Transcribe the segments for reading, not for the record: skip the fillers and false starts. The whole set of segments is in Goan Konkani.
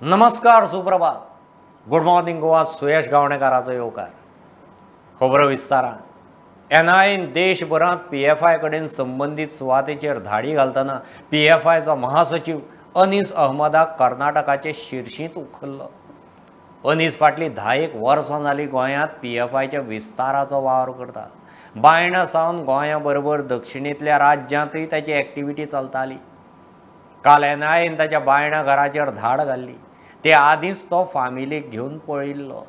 नमस्कार, सुप्रभात, गुड मॉर्निंग गोवा. सुयश गावणेकाराचो येवकार. खबरो विस्तारान. एनआयएन देशभरांत पीएफआय कडेन संबंदीत सुवातेचेर धाडी घालतना पीएफआयचो महासचीव अनीस अहमदाक कर्नाटकाचे शिर्शींत उखल्लो. अनीस फाटलीं 10 वर्सां जालीं गोंयांत पीएफआयच्या विस्ताराचो वावर करता. बायणा सावन गोंया बरोबर दक्षिणेंतल्या राज्यांतूय ताची एक्टिविटी चलताली. काल एनआयएन ताच्या बायणा घराचेर धाड घाल्ली. ते आदींच तो फामिलीक घेवन पळिल्लो.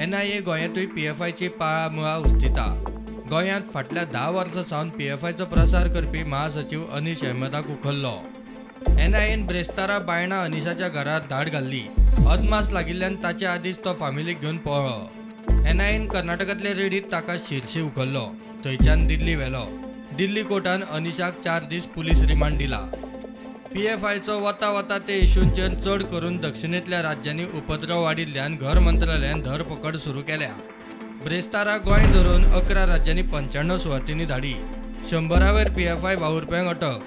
एनआयए गोंयांतूय पीएफआयची पाळां मुळां उस्तिता. गोंयांत फाटल्या 10 वर्सां सावन पीएफआयचो प्रसार करपी महासचीव अनीश अहमदाक उखल्लो. एनआयएन ब्रेस्तारा बायणा अनीशाच्या घरात धाड घाल्ली. अदमास लागिल्ल्यान ताचे आदींच तो फामिलीक घेवन पळ्ळो. एनआयएन कर्नाटकांतले रेडीत ताका शिरशी उखल्लो. थंयच्यान दिल्ली व्हेलो. दिल्ली कोर्टान अनीशाक 4 दीस पुलीस रिमांड दिला. पीएफआयचो वता वता ते इशूंचेर चड करून दक्षिणेंतल्या राज्यांनी उपद्रव वाडिल्ल्यान घर मंत्रालयान धरपकड सुरू केल्या. ब्रेस्तारा गोंय धरून 11 राज्यांनी 95 सुवातींनी धाडी. 100 वयर पीएफआय वावुरप्यांक अटक.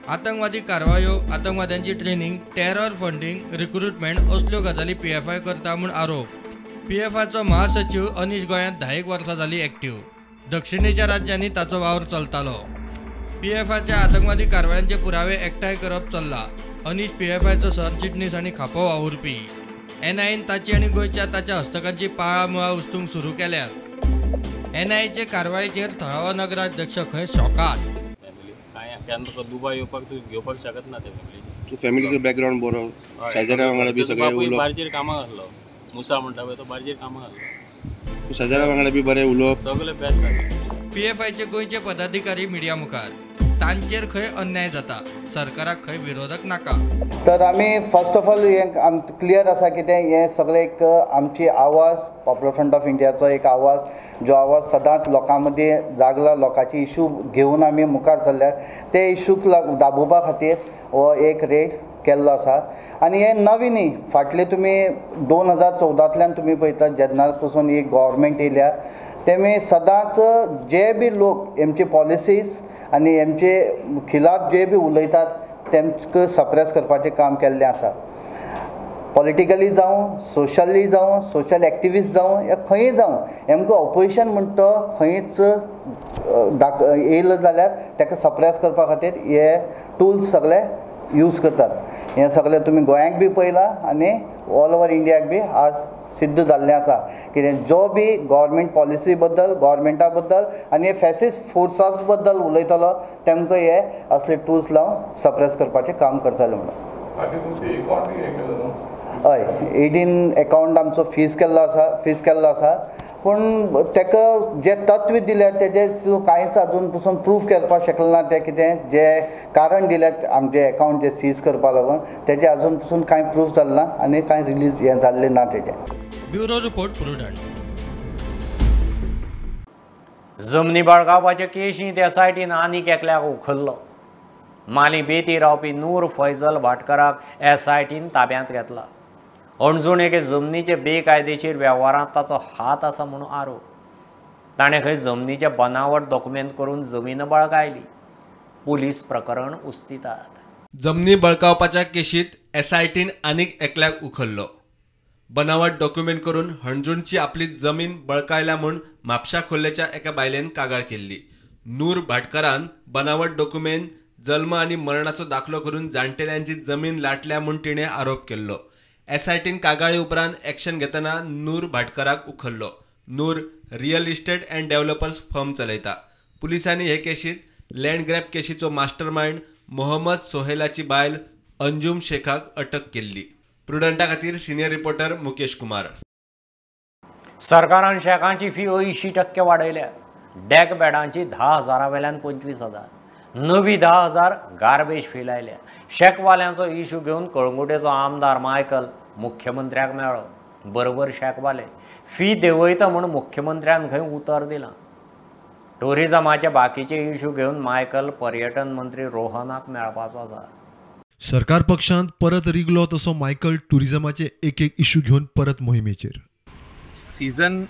आतंकवादी कारवायो, आतंकवाद्यांची ट्रेनिंग, टेरर फंडींग, रिक्रुटमेंट असल्यो गजाली पीएफआय करता म्हूण आरोप. पीएफआयचो महासचीव अनीश गोंयांत 10 वर्सां जाली एक्टिव्ह. दक्षिणेच्या राज्यांनी ताचो वावर चलतालो. पीएफआयच्या आतंकवादी कारवायांचे पुरावे एकठांय करप चल्ला. अनीश पीएफआयचो सरचिटणीस आनी खापो वावुरपी. एनआयएन ताची आनी गोंयच्या ताच्या हस्तकांची पाळां मुळां उस्तूंक सुरू केल्यात. एनआयएचे कारवायेचेर थळावो नगराध्यक्ष खंय शॉकात. दुबय येवपाक तूं घेवपाक शकत ना ते फॅमिली. फॅमिलीचो बॅकग्रावंड बरो, शेजाऱ्या वांगडा बी सगळें उलोवप. बार्जेर कामाक आसलो मुसा म्हणटा पळय तो बार्जेर कामाक आसलो. शेजाऱ्या वांगडा बी बरें उलोवप, सगळें बेस्ट. पीएफआयचे गोंयचे पदाधिकारी मिडिया मुखार, तांचेर खंय अन्याय जाता, सरकाराक खंय विरोधक नाका. तर आमी फर्स्ट ऑफ ऑल हें क्लियर आसा कितें, हें सगळें एक आमची आवाज, पॉप्युलर फ्रंट ऑफ इंडियाचो एक आवाज, जो आवाज सदांच लोकां मदीं जागला, लोकांचे इशू घेवन आमी मुखार सरल्यात. ते इशूक दाबोवपा खातीर हो एक रेड केल्लो आसा. आनी हें नवीन न्ही, फाटले तुमी 2014तल्यान तुमी पळयतात, जेन्ना पसून ही गव्हर्मेंट येयल्या तेमी सदांच जे बी लोक हेमचे पॉलिसीज आनी हेमचे खिलाफ जे बी उलयतात तेमकां सप्रेस करपाचें काम केल्लें आसा. पॉलिटिकली जावं, सोशली जावं, सोशल एक्टिविस्ट जावं, या खंयी जावं, हेमकां ऑपोजिशन म्हणटा तो खंयच येयलो जाल्यार ताका सप्रेस करपा खातीर हे टूल्स सगळे यूज करतात. हें सगळें तुमी गोंयांक बी पळयलां आनी ऑल ओवर इंडियाक बी आज सिद्ध जाल्लें आसा कितें, जो बी गव्हर्मेंट पॉलिसी बद्दल, गव्हर्मेंटा बद्दल आनी हे फॅसिस्ट फोर्सास बद्दल उलयतलो तेमकां हे असले टूल्स लावन सप्रेस करपाचें काम करतले म्हणून. हय, ईडीन एकावंट आमचो फीज केल्लो आसा, पूण ताका जे तत्व दिल्या तेजे तूं कांयच अजून पसून प्रूफ करपाक शकलें ना. तें कितें जे कारण दिल्यात आमचे एकावंट जे सीज करपा लागून तेजें अजून पसून कांय प्रूफ जालें ना आनी कांय रिलीज हें जाल्लें ना तेजें. Bureau report, Prudent. जमनी बळकावपाचे केशींत एसआयटीन आनीक एकल्याक उखल्लो. माली बेती रावपी नूर फैजल भाटकराक एसआयटीन ताब्यांत घेतला. अणजूण एके जमनीचे बेकायदेशीर वेव्हारांत ताचो हात आसा म्हणून आरोप. ताणें खंय जमनीचे बनावट डॉक्युमेंट करून जमीन बळकायली. पुलीस प्रकरण उस्तितात. जमनी बळकावपाच्या केशीत एसआयटीन आनीक एकल्याक उखल्लो. बनावट डॉक्युमेंट करून हणजूणची आपली जमीन बळकायल्या म्हूण म्हापशा खोर्लेच्या एका बायलेन कागाळ केल्ली. नूर भाटकरान बनावट डॉक्युमेंट, जल्म आनी मरणाचो दाखलो करून जाणटेल्यांची जमीन लाटल्या म्हूण तिणें आरोप केल्लो. एसआयटीन कागाळी उपरांत एक्शन घेतना नूर भाटकराक उखल्लो. Noor real estate and developers firm चलयता. पुलिसांनी हे केशीत लँड ग्रॅब केशीचो मास्टर मायंड मोहम्मद सोहेलाची बायल अंजुम शेखाक अटक केल्ली. प्रुडंटा खातीर सिनियर रिपोर्टर मुकेश कुमार. सरकारान शेकांची फी 80% वाडयल्या. डेक बेडांची 10,000 वेल्यान 25,000, नवी 10,000 गार्बेज फी लायल्या. शेकवाल्यांचो इशू घेवन कळंगुटेचो आमदार मायकल मुख्यमंत्र्याक मेळ्ळो. बरोबर शेकवाले फी देंवयता म्हूण मुख्यमंत्र्यान खंय उतर दिलां. टुरिजमाचे बाकीचे इशू घेवन मायकल पर्यटन मंत्री रोहनाक मेळपाचो आसा. सरकार पक्षांत परत रिगलो तसो मायकल टुरिजमाचे एक एक इशू घेवन परत मोहिमेचेर. सीजन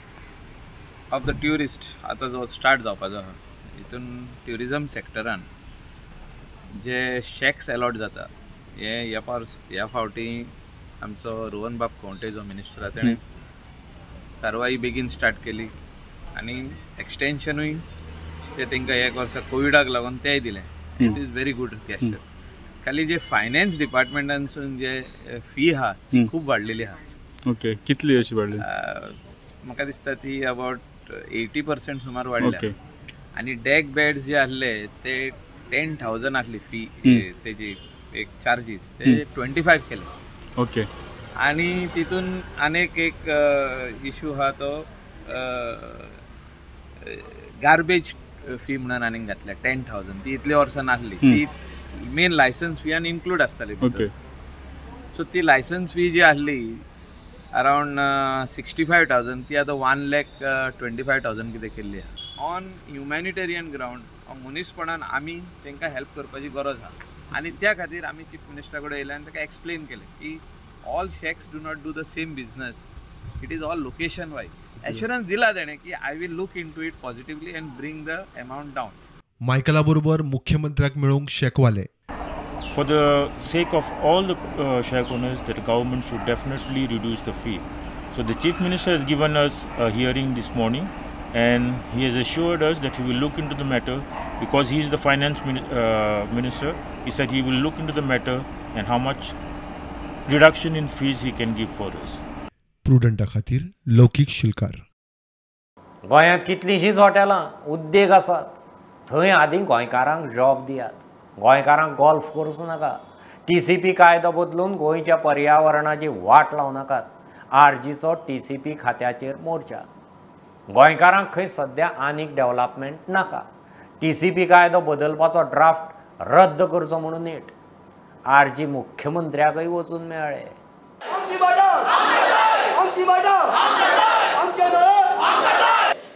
ऑफ the tourist आतां जो स्टार्ट जावपाचो आसा, हितून ट्युरिजम सेक्टरान जे शॅक्स अलॉट जाता हे ह्या फावटी आमचो रोहन बाब खवंटे जो मिनिस्टर आहा तेणें कारवाई बेगीन स्टार्ट केली आनी एक्सटेन्शनूय ते तांकां एक वर्सा कोविडाक लागून तेंय दिलें. It is very good gesture. खाली जे फायनान्स डिपार्टमेंटानसून जे फी आहा ती खूब वाडलेली आहा. ओके, कितली अशी वाडली? म्हाका दिसता ती अबावट 80% सुमार वाडल्या. आनी डेक बेड्स जे आहले ते 10,000 आहली फी, तेजी एक चार्जीस ते 25 केले. ओके. आनी तितून आनीक एक इशू आहा तो गार्बेज फी म्हणून आनीक घातल्या 10,000. ती इतले वर्सां नासली, ती मेन लायसन्स फी आनी इन्क्लूड आसताली. ओके. सो ती लायसन्स फी जी आहली अरावंड 65,000, ती आतां 1,25,000 कितें केल्ली आहा. ऑन ह्युमॅनिटेरियन ग्रावंड मनीसपणान आमी तांकां हेल्प करपाची गरज आहा आनी त्या खातीर आमी चीफ मिनिस्टरा कडेन येयले आनी ताका एक्सप्लेन केलें की all shacks do not do the same business, it is all location wise. Assurance दिला तेणें की I will look into it positively and bring the amount down. मायकला बरोबर मुख्यमंत्र्याक मेळूंक शेकवाले. For the sake of all the shack owners, the government should definitely reduce the fee. So the Chief Minister has given us a hearing this morning and he has assured us that he will look into the matter because he is the finance minister. He said he will look into the matter and how much reduction in fees he can give for us. प्रुडंटा खातीर लौकीक शिलकार. गोंयांत कितलींशींच हॉटेलां उद्देग आसात, थंय आदीं गोंयकारांक जॉब दियात. गोंयकारांक गोल्फ कोर्स नाका. TCP कायदो बदलून गोंयच्या पर्यावरणाची वाट लावं नाकात. आरजीचो TCP खात्याचेर मोर्चा. गोंयकारांक खंय सद्या आनीक डेव्हलपमेंट नाका. TCP कायदो बदलपाचो ड्राफ्ट रद्द करचो म्हणून नेट. आरजी मुख्यमंत्र्याकय वचून मेळ्ळे.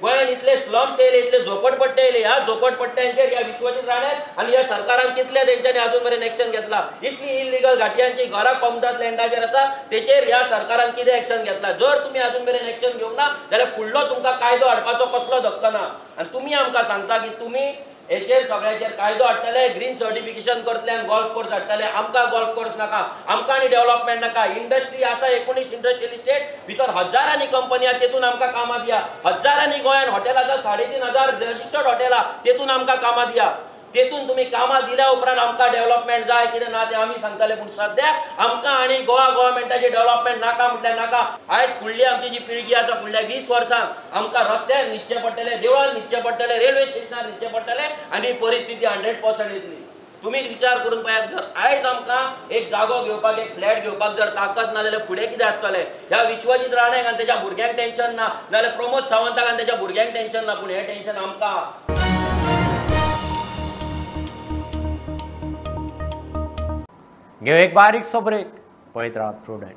गोंयांत इतले स्लम्स येयले, इतले झोपडपट्टे येयले, ह्या झोपडपट्ट्यांचेर ह्या विश्वजीत राण्यान आनी ह्या सरकारान कितले तेंच्यांनी अजून मेरेन एक्शन घेतला? इतली इलिगल घाटयांची घरां कोमदाद लँडाचेर आसा तेचेर ह्या सरकारान कितें एक्शन घेतला? जर तुमी अजून मेरेन एक्शन घेवंक ना जाल्यार फुडलो तुमकां कायदो हाडपाचो कसलो धक्को ना. आनी तुमी आमकां सांगता की तुमी हेचेर सगळ्याचेर कायदो हाडटले, ग्रीन सर्टिफिकेशन करतले आनी गोल्फ कोर्स हाडटले. आमकां गोल्फ कोर्स नाका, आमकां आनी डेव्हलपमेंट नाका. इंडस्ट्री आसा 19 इंडस्ट्रियल इस्टेट भितर हजारांनी कंपनी आसा, तेतून आमकां कामां दिया. हजारांनी गोंयांत हॉटेल आसा, 3,500 रजिस्टर्ड हॉटेल आसा, तेतून आमकां कामां दिया. तेतून तुमी कामां दिल्या उपरांत आमकां डेव्हलपमेंट जाय कितें ना तें आमी सांगतले. पूण सद्या आमकां आनी गोवा गव्हर्मेंटाची डेव्हलपमेंट नाका म्हटल्यार नाका. आयज फुडली आमची जी पिळगी आसा फुडल्या 20 वर्सांक आमकां रस्त्यार न्हिदचें पडटलें, देवळान न्हिदचें पडटलें, रेल्वे स्टेशनार न्हिदचें पडटलें आनी परिस्थिती 100% येतली. तुमी विचार करून पळयात, जर आयज आमकां एक जागो घेवपाक, एक फ्लॅट घेवपाक जर ताकद ना जाल्यार फुडें कितें आसतलें? ह्या विश्वजीत राण्याक आनी तेच्या भुरग्यांक टेन्शन ना, नाजाल्यार प्रमोद सावंताक आनी तेच्या भुरग्यांक टेन्शन ना, पूण हें टेन्शन आमकां. घेव एक बारीकसो ब्रेक, पळयत रावात प्रुडंट.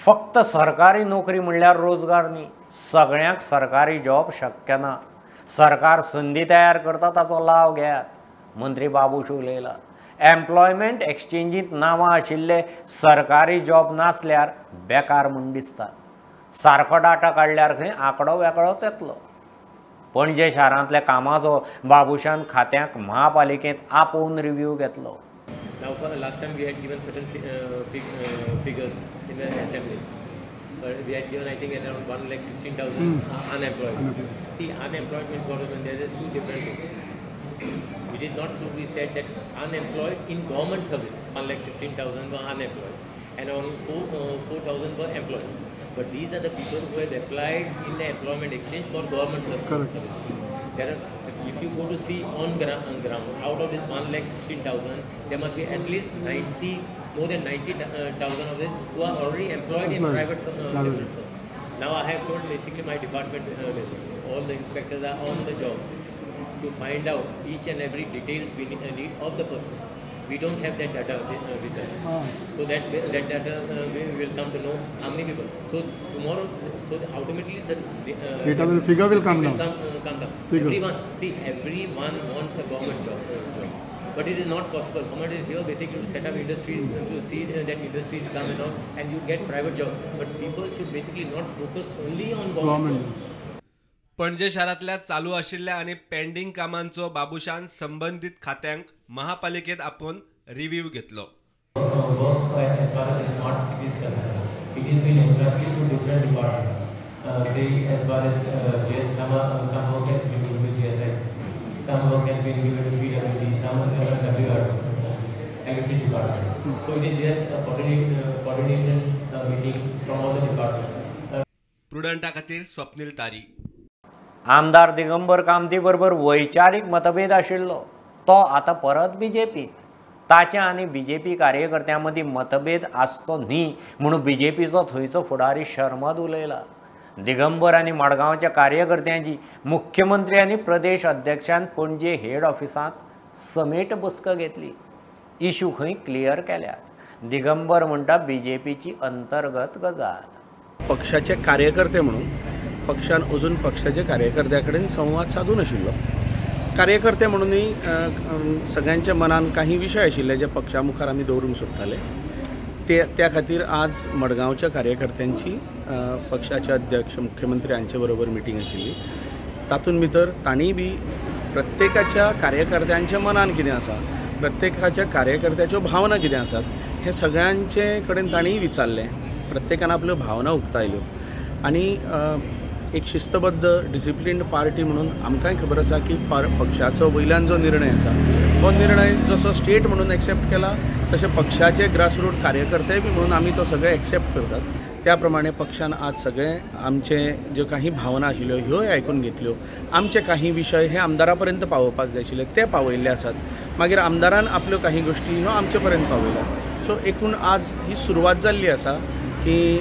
फक्त सरकारी नोकरी म्हणल्यार रोजगार न्ही, सगळ्यांक सरकारी जॉब शक्य ना. सरकार संदी तयार करता ताचो लाव घेयात. मंत्री बाबूश उलयला. एम्प्लॉयमेंट एक्सचेंजींत नांवां आशिल्ले सरकारी जॉब नासल्यार बेकार म्हूण दिसतात. सारको डाटा काडल्यार खंय आंकडो वेगळोच येतलो. पणजे शारांतल्या कामाचो बाबूशान खात्यांक महापालिकेंत आपोवन रिव्यू घेतलो. Now for the last time we had given certain figures in the assembly. We had given I think around 1,16,000 unemployed. See, unemployed means what? There is two different things. It is not to be said that unemployed in government service, 1,16,000 were unemployed and around 4,000 were employed. But these are the people who have applied in the employment exchange for government service. Correct. There are, if you go to see on ground, out of this 1,16,000, there must be at least 90, more than 90,000 of this who are already employed in private firms. Now I have told basically my department, all the inspectors are on the job to find out each and every details we need of the person. We don't have that data with us. So that data we will come to know how many people. So tomorrow, so automatically the data will figure will come down. Come down. Everyone, see, everyone wants a government job, but it is not possible. Government is here basically to set up industries, to see that industries come and all, and you get private job. But people should basically not focus only on government jobs. Panaji शारांतल्या चालू आशिल्ल्या आनी पेंडींग कामांचो बाबूशान संबंदीत खात्यांक महापालिकेत आपोवन रिव्ह्यू घेतलो. Some work has been given to PWD, some WR, LC department. So it is just a coordination meeting from all the departments. प्रुडंटा खातीर स्वप्नील तारी. आमदार दिगंबर कामती बरोबर वैचारीक मतभेद आशिल्लो तो आतां परत बीजेपीत. ताच्या आनी बीजेपी कार्यकर्त्यां मदीं मतभेद आसचो न्ही म्हणून बीजेपीचो थंयचो फुडारी शर्मद उलयला. दिगंबर आनी मडगांवच्या कार्यकर्त्यांची मुख्यमंत्री आनी प्रदेश अध्यक्षान पणजे हेड ऑफिसांत समेट बसका घेतली. इशू खंय क्लियर केल्यात. दिगंबर म्हणटा बीजेपीची अंतर्गत गजाल. पक्षाचे कार्यकर्ते म्हणून पक्षान अजून पक्षाचे कार्यकर्त्या कडेन संवाद साधून आशिल्लो. कार्यकर्ते म्हणूनय सगळ्यांच्या मनान काही विशय आशिल्ले जे पक्षा मुखार आमी दवरूंक सोदताले. ते त्या खातीर आज मडगांवच्या कार्यकर्त्यांची पक्षाचे अध्यक्ष मुख्यमंत्री हांचे बरोबर मिटींग आशिल्ली. तातूंत भितर तांणी बी प्रत्येकाच्या कार्यकर्त्यांच्या मनान कितें आसा, प्रत्येकाच्या कार्यकर्त्याच्यो भावना कितें आसात हें सगळ्यांचे कडेन तांणी विचारलें. प्रत्येकान आपल्यो भावना उक्तायल्यो आनी एक शिस्तबद्ध डिसिप्लिन्ड पार्टी म्हणून आमकांय खबर आसा की पक्षाचो वयल्यान जो निर्णय आसा हो निर्णय जसो स्टेट म्हणून एक्सेप्ट केला तशें पक्षाचे ग्रासरूट कार्यकर्ते बी म्हणून आमी तो सगळे एक्सेप्ट करतात. त्या प्रमाणे पक्षान आज सगळे आमचे ज्यो काही भावना आशिल्ल्यो ह्योय आयकून घेतल्यो. आमचे काही विशय हे आमदारा पर्यंत पावोवपाक जाय आशिल्ले ते पावयल्ले आसात. मागीर आमदारान आपल्यो काही गोश्टी ह्यो आमचे पर्यंत पावयल्या. सो एकूण आज ही सुरवात जाल्ली आसा की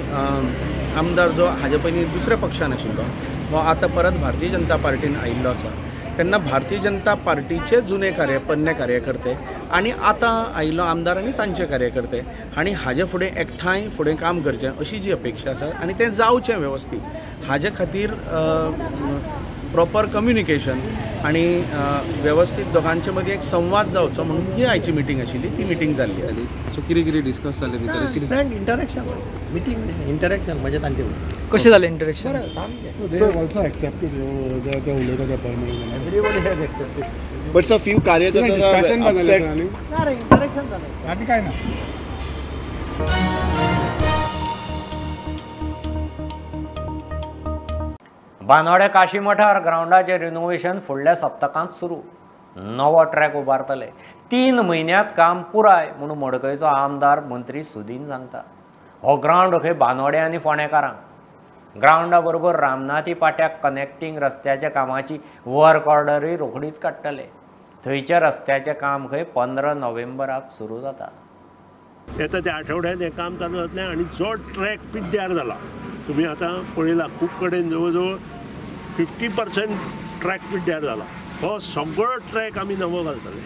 आमदार जो हाजे पयलीं दुसऱ्या पक्षान आशिल्लो हो आतां परत भारतीय जनता पार्टीन आयिल्लो आसा. तेन्ना भारतीय जनता पार्टीचे जुने पोन्ने कार्यकर्ते आनी आतां आयिल्लो आमदार आनी तांचे कार्यकर्ते आनी हाजे फुडें एकठांय फुडें काम करचें अशी जी अपेक्षा आसा आनी तें जावचें वेवस्थीत हाजे खातीर प्रॉपर कम्युनिकेशन आनी वेवस्थीत दोगांचे मदीं एक संवाद जावचो म्हणून ही आयची मिटींग आशिल्ली. ती मिटींग जाल्ली. सो कितें कितें डिस्कस जालें भितर? फ्रेंड इंटरेक्शन मिटींग इंटरेक्शन म्हणजे तांचे कशें जालें इंटरेक्शन? बट सर फ्यू कार्यकर्ते इंटरेक्शन जालें आनी काय ना. बांदोड्या काशी मठार ग्रावंडाचें रिनोव्हेशन फुडल्या सप्तकांत सुरू. नवो ट्रॅक उबारतले. 3 म्हयन्यांत काम पुराय म्हणून मडकयचो आमदार मंत्री सुदीन सांगता. हो ग्रावंड खंय बांदोड्या आनी फोंडेकारांक. ग्रावंडा बरोबर रामनाथी पाट्याक कनेक्टींग रस्त्याच्या कामाची वर्क ऑर्डरूय रोखडीच काडटले. थंयच्या रस्त्याचें काम खंय 15 नोव्हेंबराक सुरू जाता. येता त्या आठवड्यात हें काम चालू जातलें आनी जो ट्रॅक पिड्ड्यार जाला तुमी आतां पळयला खूब कडेन जवळ जवळ 50% ट्रॅक पिड्ड्यार जाला. हो सगळो ट्रॅक आमी नवो घालतले.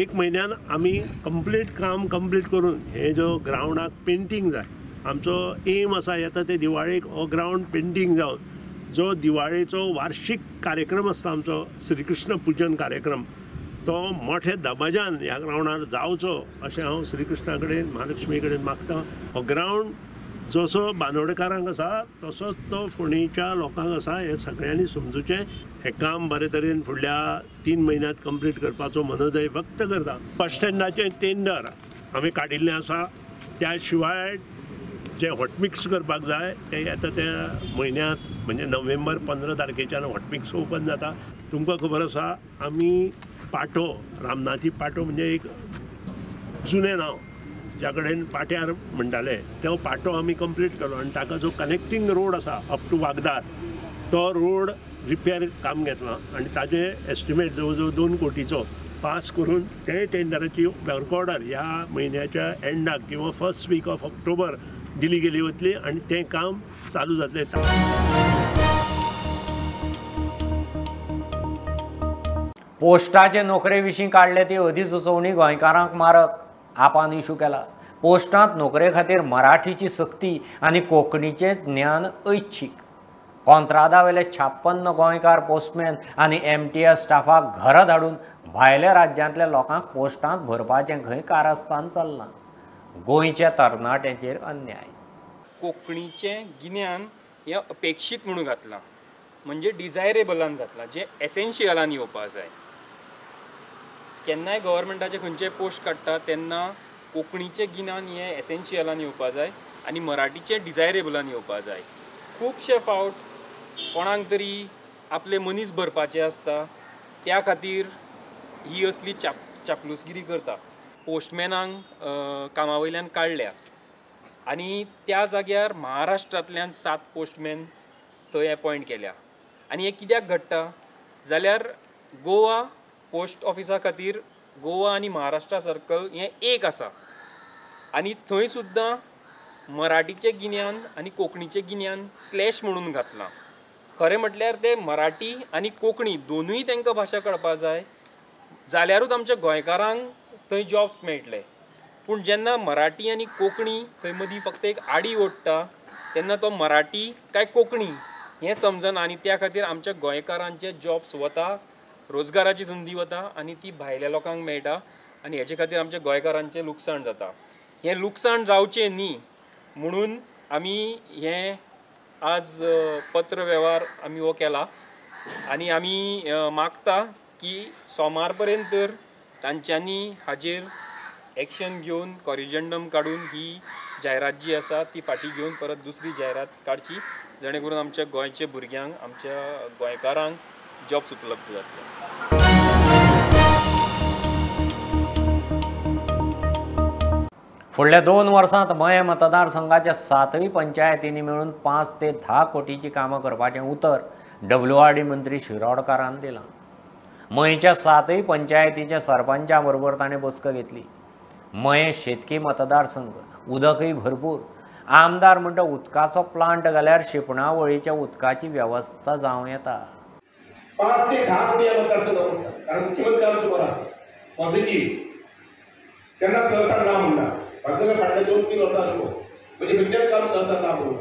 1 म्हयन्यान आमी कंप्लीट काम कंप्लीट करून हे जो ग्रावंडाक पेंटींग जाय आमचो एम आसा येता ते दिवाळेक हो ग्रावंड पेंटींग जावन जो दिवाळेचो वार्षीक कार्यक्रम आसता आमचो श्रीकृष्ण पुजन कार्यक्रम तो मोठ्या दबाज्यान ह्या ग्रावंडार जावचो अशें हांव श्रीकृष्णा कडेन महालक्ष्मी कडेन मागता. हो ग्रावंड जसो बांदोडकारांक आसा तसोच तो फोंडेच्या लोकांक आसा हें सगळ्यांनी समजूचें. हें काम बरे तरेन फुडल्या 3 म्हयन्यांत कंप्लीट करपाचो मनोदय व्यक्त करता. बस स्टँडाचें टेंडर आमी काडिल्लें आसा. त्या शिवाय जे हॉटमिक्स करपाक जाय तें येता त्या म्हयन्यांत म्हणजे नोव्हेंबर 15 तारखेच्यान हॉटमिक्स ओपन जाता. तुमकां खबर आसा आमी पाटो रामनाथी पाटो म्हणजे एक जुनें नांव ज्या कडेन पाट्यार म्हणटाले तो पाटो आमी कंप्लीट केलो आनी ताका जो कनेक्टींग रोड आसा अप टू वागदार तो रोड रिपेर काम घेतला आनी ताजें एस्टिमेट जवळ जवळ 2 कोटीचो पास करून ते टेंडराची वर्क ऑर्डर ह्या म्हयन्याच्या एंडाक किंवा फर्स्ट वीक ऑफ ऑक्टोबर दिली गेली वतली आनी तें काम चालू जातलें. पोस्टाचे नोकरे विशीं काडले ती अधिसुचोवणी गोंयकारांक मारक. आपान इशू केला. पोस्टांत नोकरे खातीर मराठीची सक्ती आनी कोंकणीचें ज्ञान ऐच्छीक. कॉंत्रादावेले 56 गोंयकार पोस्टमॅन आनी MTS स्टाफाक घरा धाडून भायल्या राज्यांतल्या लोकांक पोस्टांत भरपाचें खंय कारस्थान चल्लां. गोंयच्या तरणाट्यांचेर अन्याय. कोंकणीचें गिन्यान हें अपेक्षीत म्हणून घातलां, म्हणजे डिजायरेबलान घातलां, जें एसेन्शियलान येवपा जाय. केन्नाय गव्हर्मेंटाचे खंयचे पोस्ट काडटा तेन्ना कोंकणीचें गिन्यान हें एसेन्शियलान येवपा जाय आनी मराठीचें डिजायरेबलान येवपा जाय. खुबशे फावट कोणाक तरी आपले मनीस भरपाचे आसता, त्या खातीर ही असली चापलूसगिरी करता. पोस्टमॅनांक कामा वयल्यान काडल्या आनी त्या जाग्यार महाराष्ट्रांतल्यान 7 पोस्टमॅन थंय एपॉयंट केल्या. आनी हें कित्याक घडटा जाल्यार गोवा पोस्ट ऑफिसा खातीर गोवा आनी महाराष्ट्रा सर्कल हें एक आसा आनी थंय सुद्दां मराठीचें गिन्यान आनी कोंकणीचें गिन्यान स्लॅश म्हणून घातलां. खरें म्हटल्यार ते मराठी आनी कोंकणी दोनूय तांकां भाशा कळपा जाय जाल्यारूच आमच्या गोंयकारांक थंय जॉब्स मेळटले. पूण जेन्ना मराठी आनी कोंकणी थंय मदीं फक्त एक आडी ओडटा तेन्ना तो मराठी काय कोंकणी हें समजना आनी त्या खातीर आमच्या गोंयकारांचे जॉब्स वता, रोजगाराची संदी वता आनी ती भायल्या लोकांक मेळटा आनी हेजे खातीर आमच्या गोंयकारांचें लुकसाण जाता. हें लुकसाण जावचें न्ही म्हणून आमी हें आज पत्र वेव्हार आमी हो केला आनी आमी मागता की सोमार पर्यंत तर तांच्यांनी हाजेर एक्शन घेवन कॉरिजेंडम काडून ही जायरात जी आसा ती फाटीं घेवन परत दुसरी जायरात काडची, जेणे करून आमच्या गोंयच्या भुरग्यांक, आमच्या गोंयकारांक जॉब्स उपलब्ध जातले. फुडल्या 2 वर्सांत मयें मतदारसंघाच्या 7 पंचायतींनी मेळून 5 ते 10 कोटीची कामां करपाचें उतर WRD मंत्री शिरोडकारान दिलां. मयेंच्या 7 पंचायतीच्या सरपंचा बरोबर ताणें बसका घेतली. मयें शेतकी मतदारसंघ, उदकय भरपूर. आमदार म्हणटा उदकाचो प्लांट घाल्यार शिंपणावळीच्या उदकाची वेवस्था जावं येता. 5 ते 10 कोटी ह्या मतदारसंघाक पडटा, कारण मुख्यमंत्री आमचो बरो आसा, पॉझिटीव, तेन्ना सहसा ना म्हणटा. म्हाका फाटल्या 2-3 वर्सां अनुभव, म्हणजे खंयचेंच काम सहसा ना म्हणून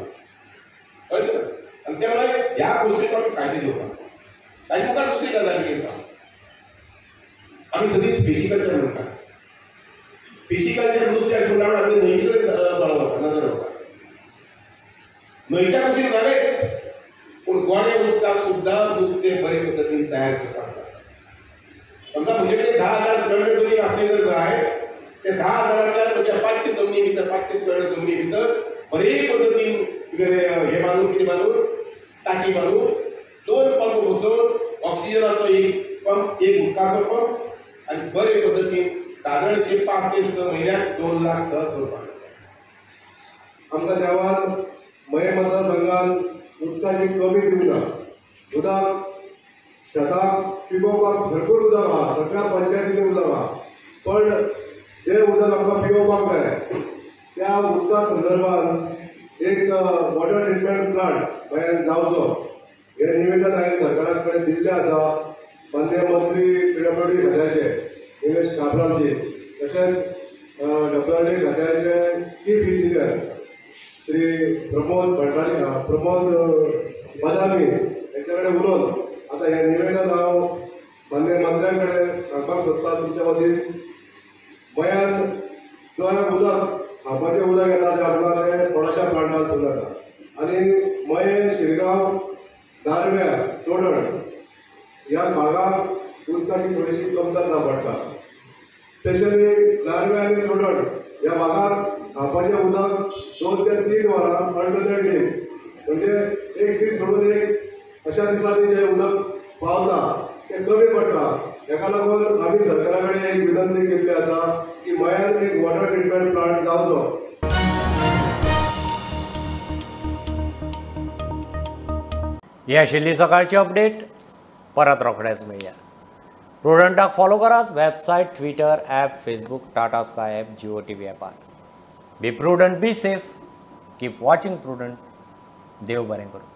कळ्ळें. आनी त्या मुळे ह्या गोश्टीचो आमी फायदो घेवपाक. ताजे मुखार दुसरी गजाल घेता, आमी सदींच फिशिकल्चर म्हणटा. फिशिकल्चर नुस्तें आशिल्ल्या आमी न्हंयचे कडेन दोळो वता, नजर वता. न्हंयच्या कुशीन जालेंच, पूण गोडे उदकाक सुद्दां नुस्तें बरे पद्दतीन तयार करपाक जाता. समजा म्हजे कडेन 10,000 स्क्वेअर मीटर जमीन आसली जर जाय, ते 10,000 म्हज्या 500 जमनी भितर, 500 स्क्वेअर मीटर जमनी भितर बरे पद्दतीन हे बांदून, कितें बांदून, टाकी बांदून, 2 पंप बसोवन, ऑक्सिजनाचो एक पंप, एक उदकाचो पंप, आनी बरे पद्दतीन सादारणशे 5 ते 6 म्हयन्याक 2 लाख सहज जोडपाक जाता. आमकां देवान मयें मतदारसंघान उदकाची कमी दिवना. उदक शेताक पिकोवपाक भरपूर उदक आहा, सगळ्या पंचायतींनी उदक आहा, पण जें उदक आमकां पिवोवपाक जाय त्या उदका संदर्भात एक वॉटर ट्रिटमेंट प्लांट मयें जावचो हें निवेदन हांवें सरकारा कडेन दिल्लें आसा. माननीय मंत्री PWD खात्याचे निलेश काब्रालजी, तशेंच WRD खात्याचे चीफ इंजिनियर श्री प्रमोद भंडारी, प्रमोद बदामी हेंचे कडेन उलोवन आतां हें निवेदन हांव माननीय मंत्र्यां कडेन सांगपाक सोदता. तुमच्या वतीन मयांत जो उदक खावपाचें उदक येता तें आमकां तें थोड्याशा प्लांटांतसून येता आनी मयें, शिरगांव, नार्व्या, चोडण ह्या भागाक उदकाची थोडीशी कमतरता पडटा. स्पेशली नार्वे आनी चोडण ह्या भागाक खावपाचें उदक 2 ते 3 वरां अल्टरनेट डेज, म्हणजे एक दीस सोडून एक अशा दिसांनी जें उदक पावता तें कमी पडटा. हेका लागून आमी सरकारा कडेन एक विनंती केल्ली आसा की मयांत एक वॉटर ट्रिटमेंट प्लांट जावचो. ही आशिल्ली सकाळची अपडेट. परत रोखडेच मेळया. प्रुडंटाक फॉलो करात website, Twitter, app, Facebook, Tata Sky app, Jio TV ॲपार. Be prudent, be safe, keep watching Prudent. देव बरें करूं.